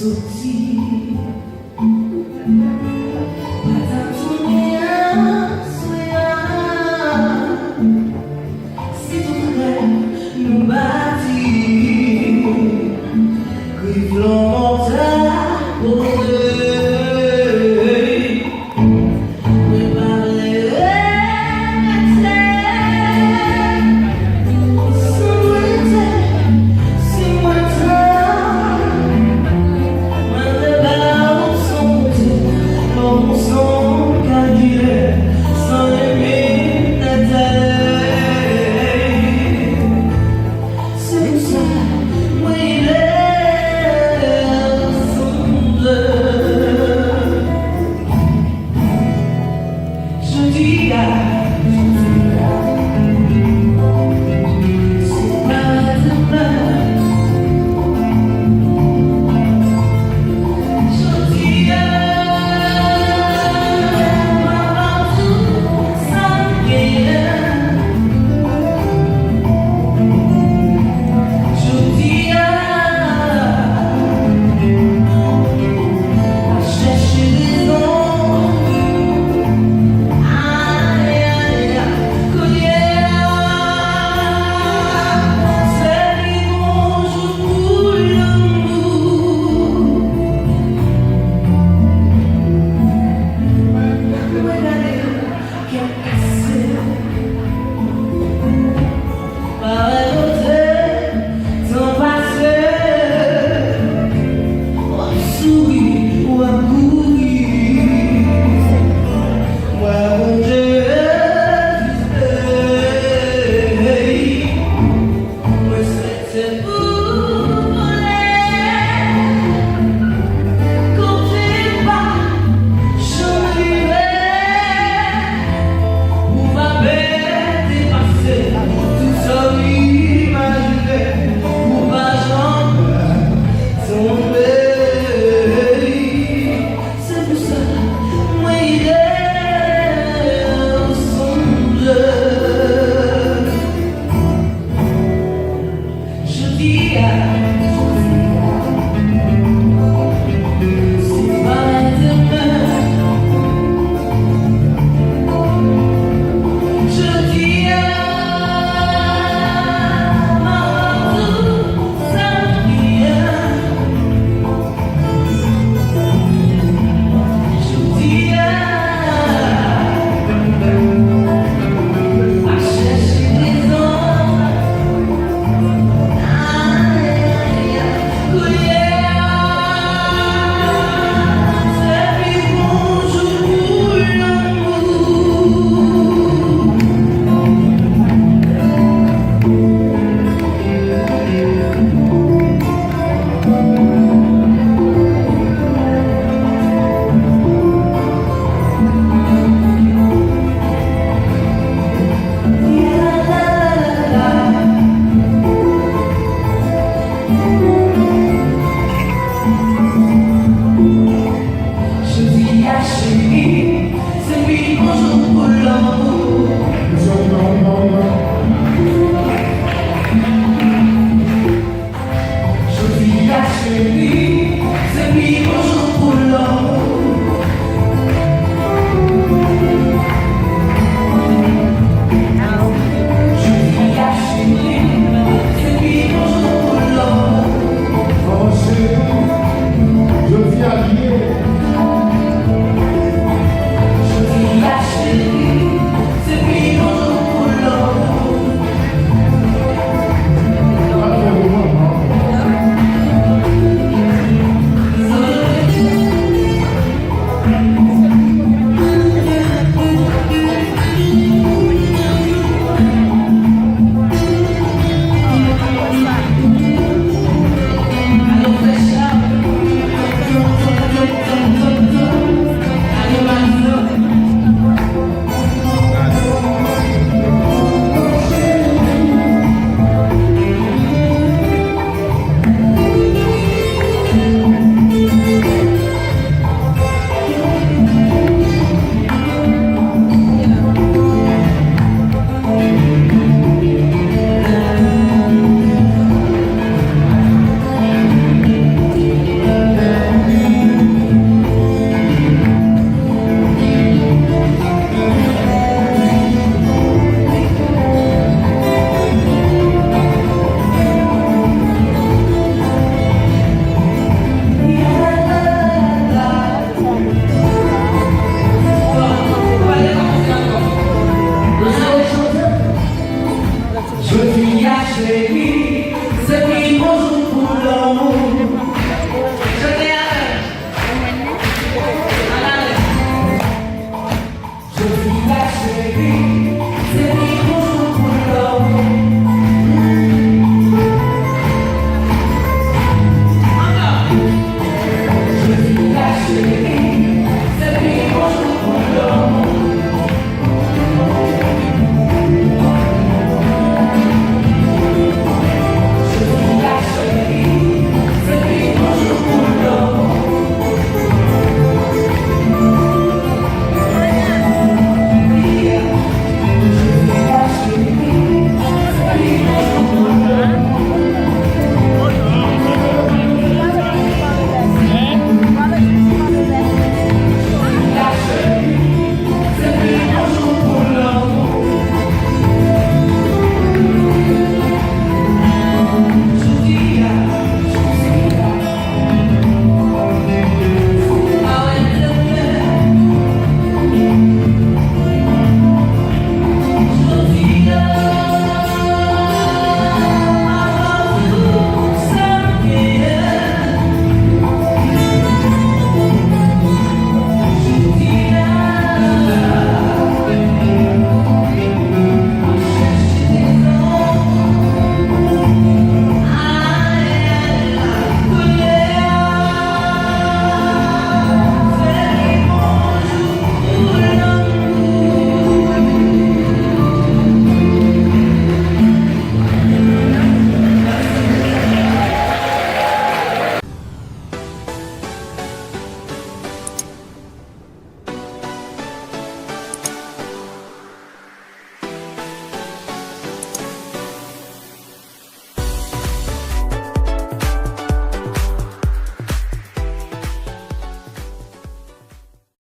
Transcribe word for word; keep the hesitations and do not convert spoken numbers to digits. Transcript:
Soti, pa ta tounen aswè a. Si tout rèv nou bati, kriv lanmò ta poze. Mwen pa vle rete. Si mwen te, si mwen te, mwen te ba ou san konte, lanmou san kalkile, san limit, Nathalie. Se pou sa mwen rele ou sonje. Jodi a, se pa demen. Jodi a, m ap ba w tout sa m genyen. Jodi a, pa chèche rezon. Ay, ay, ay, kounye a, se pi bon jou pou lanmou. Mwen gade kè kase. Parèt kote tan pase, w ap souri, w ap kouri. Mwen Bondye egziste. Mwen swete pou vole. Kote m pa janm rive, ou pa pè depase tout sa m imajine, ou pa janm tonbe. Se pou sa mwen rele ou sonje. Jodi a, se pa demen. Jodi a, m ap ba w tout sa m genyen. Jodi a, pa chèche rezon. Ay, ay, ay, kounye a, se pi bon jou pou lanmou. Jodi a, cheri, se pi bon jou pou lanmou. Jodi a, cheri, se pi bon jou pou lanmou. Jodi a, cheri, se pi bon jou pou lanmou. Oh, cheri, jodi a, byen.